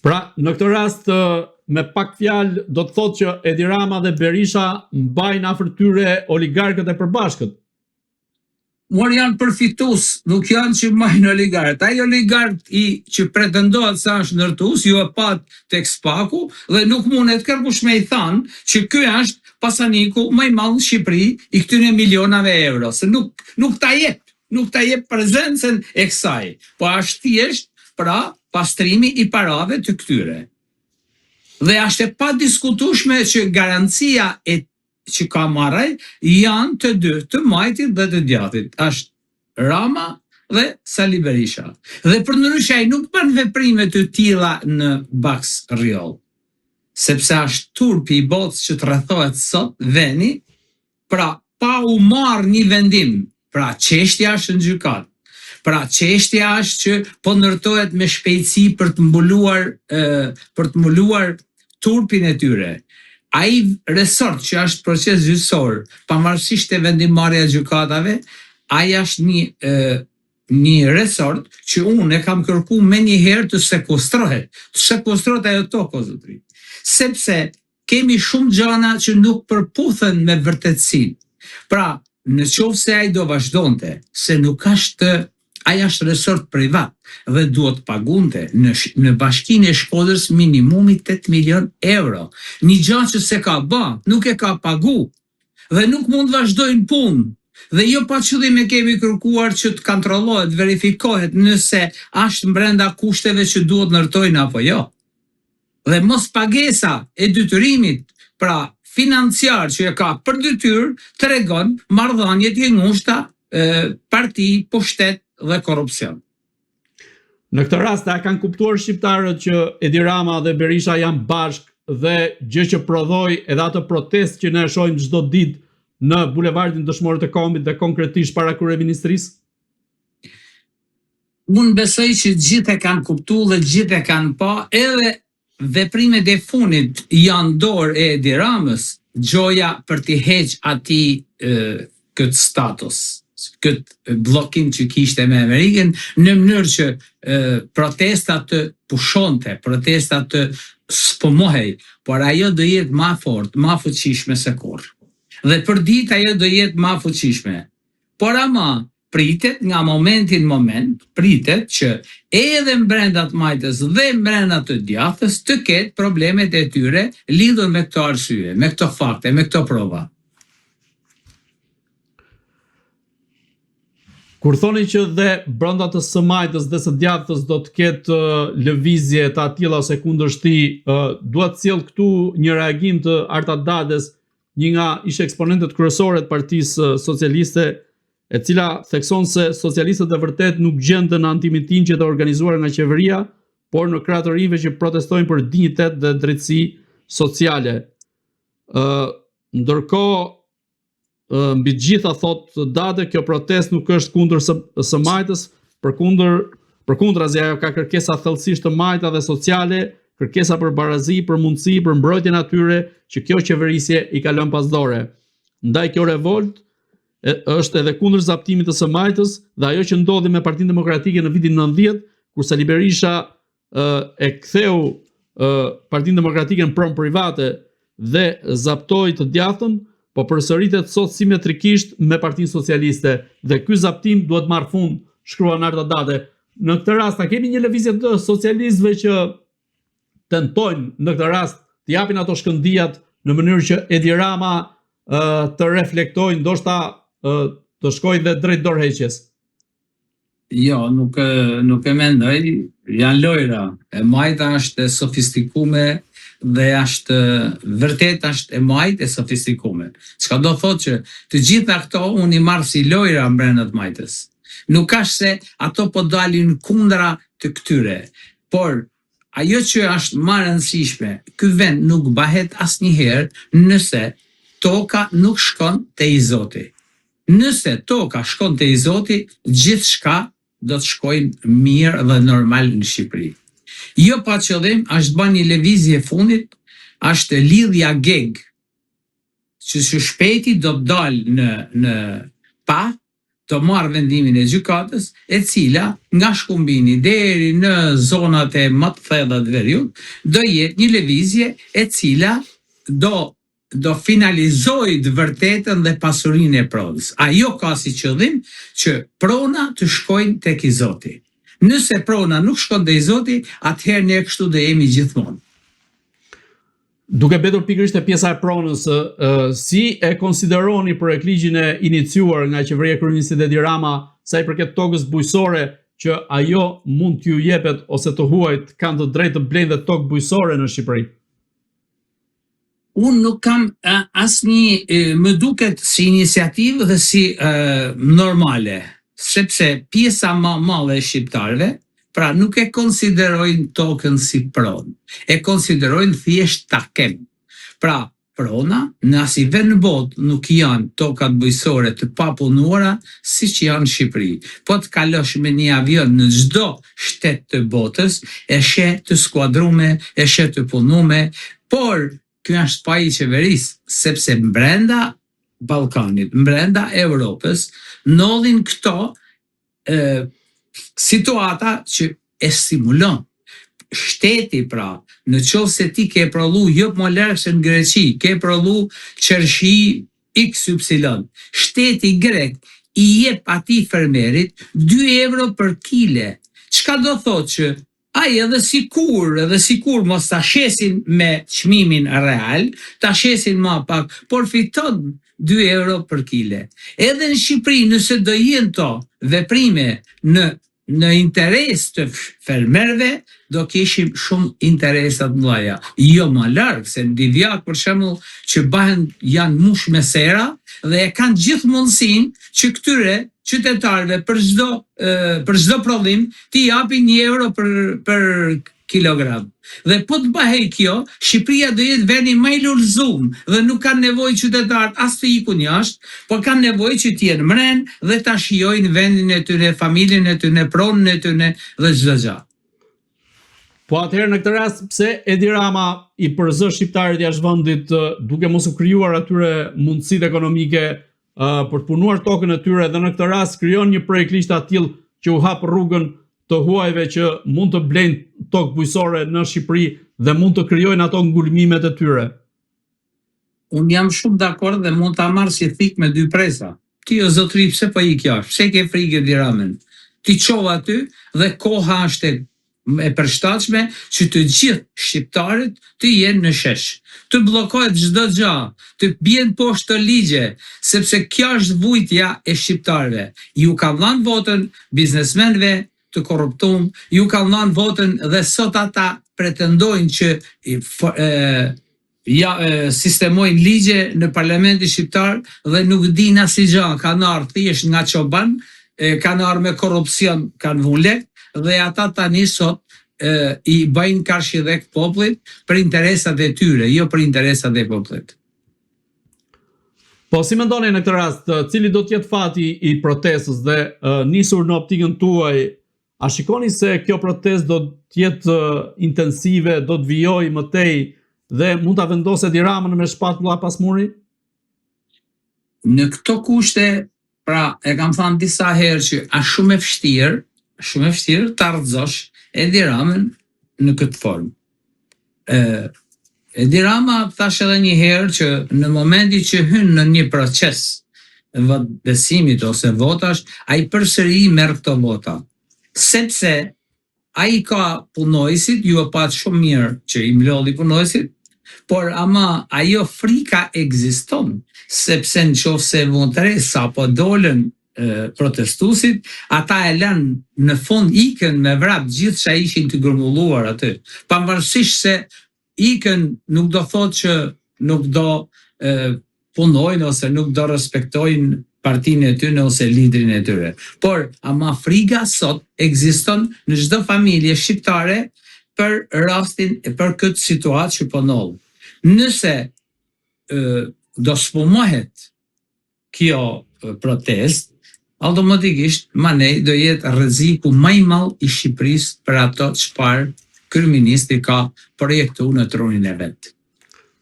Pra, në këtë rast me pak fjalë do të thotë që Edi Rama dhe Berisha mbajnë afër tyre oligarkët e përbashkët. Mor janë përfitues, nuk janë që mbajnë oligarkët. Ai oligark i që pretendohet se është ndërtues, ju e patë tek Spaku dhe nuk mundet kërkush me i thanë që ky është pasaniku më i madh në Shqipëri i këtyre milionave euro, se nuk nuk ta jep, nuk ta jep prezencën e kësaj, po është thjesht pra pastrimi i parave të këtyre. Dhe është e padiskutueshme që garancia e që ka marrë ai janë të dy, të majtit dhe të djathtit. Është Rama dhe Sali Berisha. Dhe përndryshe ai nuk bën veprime të tilla në Baks Rrjoll. Sepse është turpi i botës që të rrethohet sot veni, pra pa u marrë një vendim, pra çështja është në gjykatë. Pra çështja është që po ndërtohet me shpejtësi për të mbuluar për të mbuluar turpin e tyre. Ai resort që është proces gjyqësor, pavarësisht të vendimmarrja e gjykatave, ai është një një resort që unë e kam kërku menjëherë të sekuestrohet, të sekuestrohet ajo tokë, o zotëri. Sepse kemi shumë gjana që nuk përputhen me vërtetësinë. Pra, në qoftë se ai do vazhdonte, se nuk është ai është resort privat dhe duhet pagunte në në bashkinë e Shkodrës minimumi 8 milion euro. Një gjë që se ka ba, nuk e ka pagu dhe nuk mund të vazhdojnë punë. Dhe jo pa qëllim e kemi kërkuar që të kontrollohet, verifikohet nëse është brenda kushteve që duhet ndërtojnë apo jo. Dhe mos pagesa e detyrimit, pra financiar që e ka për detyrë, tregon marrëdhëniet e ngushta parti, pushtet dhe korrupsion. Në këtë rast a kanë kuptuar shqiptarët që Edi Rama dhe Berisha janë bashkë dhe gjë që prodhoi edhe atë protestë që ne e shohim çdo ditë në bulevardin Dëshmorët e Kombit dhe konkretisht para kryeministrisë? Unë besoj që gjithë e kanë kuptu dhe gjithë e kanë pa, edhe veprimet e fundit janë dorë e Edi Ramës, gjoja për t'i heq atij këtë status, këtë bllokim që kishte me Amerikën, në mënyrë që e, protesta të pushonte, protesta të sfumohej, por ajo do jetë ma fort, ma fuqishme se kurrë. Dhe për ditë ajo do jetë ma fuqishme. Por ama, pritet nga momenti në moment, pritet që edhe mbrenda të majtës dhe mbrenda të djathtës të ketë problemet e tyre lidhur me këto arsye, me këto fakte, me këto prova. Kur thoni që dhe brenda të së majtës dhe së djathtës do të ketë lëvizje të atilla ose kundërshti, dua të sjell këtu një reagim të Arta Dades, një nga ish eksponentët kryesore të Partisë Socialiste, e cila thekson se socialistët e vërtetë nuk gjenden në antimitingjet e organizuara nga qeveria, por në krah të rinjve që protestojnë për dinjitet dhe drejtësi sociale. Ë ndërkohë mbi të gjitha thotë Dade, kjo protestë nuk është kundër së, së majtës, përkundër përkundrazi ajo ka kërkesa thellësisht të majta dhe sociale, kërkesa për barazi, për mundësi, për mbrojtjen e atyre që kjo qeverisje i ka lënë pas dore. Ndaj kjo revoltë është edhe kundër zaptimit të së majtës dhe ajo që ndodhi me Partinë Demokratike në vitin 90, kur Sali Berisha e ktheu Partinë Demokratike në pronë private dhe zaptoi të djathtën, po përsëritet sot simetrikisht me Partinë Socialiste dhe ky zaptim duhet marrë fund, shkruan Arta Dade. Në këtë rast a kemi një lëvizje të socialistëve që tentojnë në këtë rast të japin ato shkëndijat në mënyrë që Edi Rama të reflektojë, ndoshta të shkojë dhe drejt dorëheqjes. Jo, nuk nuk e mendoj, janë lojra. E majta është e sofistikume dhe është vërtet është e majtë e sofistikume. Çka do thotë që të gjitha këto unë i marr si lojra mbrenda të majtës. Nuk është se ato po dalin kundra të këtyre, por ajo që është më e rëndësishme, ky vend nuk bëhet asnjëherë nëse toka nuk shkon te i zoti. Nëse toka shkon te i zoti, gjithçka do të shkojnë mirë dhe normal në Shqipëri. Jo pa qëllim është ba një lëvizje e fundit, është lidhja GEG, që së shpejti do të dalë në në pah. Do marrë vendimin e gjykatës, e cila nga Shkumbini deri në zonat e më të thella të veriut, do jetë një lëvizje e cila do do finalizojë të vërtetën dhe pasurinë e pronës. Ajo ka si qëllim që prona të shkojnë tek i zoti. Nëse prona nuk shkon te i zoti, atëherë ne kështu do jemi gjithmonë. Duke mbetur pikërisht te pjesa e pronës, si e konsideroni projektligjin e iniciuar nga qeveria e kryeministrit Edi Rama sa i përket tokës bujqësore që ajo mund t'ju jepet ose të huajt kanë të drejtë të blejnë dhe tokë bujqësore në Shqipëri? Unë nuk kam asnjë, më duket si iniciativë dhe si normale, sepse pjesa më e madhe e shqiptarëve Pra nuk e konsiderojnë tokën si pronë, e konsiderojnë thjesht ta kem. Pra, prona në asnjë vend në botë nuk janë tokat bujqësore të papunuara siç janë në Shqipëri. Po të kalosh me një avion në çdo shtet të botës, e sheh të skuadrume, e sheh të punume, por ky është faji i qeverisë, sepse brenda Ballkanit, brenda Europës ndodhin këto situata që e stimulon. Shteti pra, në qoftë se ti ke prodhu jo më larg se në Greqi, ke prodhu qershi XY. Shteti grek i jep atij fermerit 2 euro për kile. Çka do thotë që Ai edhe sikur, edhe sikur mos ta shesin me çmimin real, ta shesin ma pak, por fiton 2 euro për kile. Edhe në Shqipëri nëse do jenë këto veprime në në interes të fermerëve, do kishim shumë interesa të mëdha. Jo më larg se në Divjakë për shembull që bëhen janë mush me sera dhe e kanë gjithë mundësinë që këtyre qytetarëve për çdo për çdo prodhim t'i japin një euro për për kilogram. Dhe po të bëhej kjo, Shqipëria do jetë vendi më i lulëzum dhe nuk kanë nevojë qytetarët as të ikun jashtë, por kanë nevojë që të jenë mren dhe ta shijojnë vendin e tyre, familjen e tyre, pronën e tyre dhe çdo gjë. Po atëherë në këtë rast pse Edi Rama i përzë shqiptarët jashtë vendit duke mos u krijuar atyre mundësitë ekonomike uh, për të punuar tokën e tyre dhe në këtë rast krijon një projektligj të atillë që u hap rrugën të huajve që mund të blejnë tokë bujqësore në Shqipëri dhe mund të krijojnë ato ngulmimet e tyre. Unë jam shumë dakord dhe mund ta marr si thikë me dy presa. Ti o zotëri pse po ik jashtë? Pse ke frikë Edi Ramën? Ti çohu aty dhe koha është e e përshtatshme që të gjithë shqiptarët të jenë në shesh. Të bllokohet çdo gjë, të bien poshtë këto ligje, sepse kjo është vujtja e shqiptarëve. Ju kanë dhënë votën biznesmenëve të korruptum, ju kanë dhënë votën dhe sot ata pretendojnë që e, ja e, sistemojnë ligje në parlamentin shqiptar dhe nuk dinë asnjë gjë, kanë ardhur thjesht nga çoban, e, kanë ardhur me korrupsion, kanë vunë lek dhe ata tani sot e, i bëjnë karshillëk popullit për interesat e tyre, jo për interesat e popullit. Po si mendoni në këtë rast, cili do të jetë fati i protestës dhe uh, nisur në optikën tuaj, a shikoni se kjo protestë do të jetë intensive, do të vijojë më tej dhe mund ta vendosë Edi Ramën me shpatulla pas muri? Në këto kushte, pra e kam thënë disa herë që është shumë e vështirë, shumë e vështirë ta rrëzosh Edi Ramën në këtë formë. Ë Edi Rama thash edhe një herë që në momentin që hyn në një proces besimit ose votash, ai përsëri merr këto vota. Sepse ai ka punojësit, ju e patë shumë mirë që i mblodhi punojësit, por ama ajo frika ekziston, sepse në qoftë se vutë re sapo dolën protestuesit, ata e lënë në fund ikën me vrap gjithë që ishin të grumbulluar aty. Pavarësisht se ikën nuk do thotë që nuk do e, punojnë ose nuk do respektojnë partinë e tyre ose liderin e tyre. Por ama friga sot ekziston në çdo familje shqiptare për rastin e për këtë situatë që po ndodh. Nëse e, do sfumohet kjo protestë, automatikisht manej do jetë rreziku më i madh i Shqipërisë për ato çfarë kryeministri ka projektuar në trunin e vet.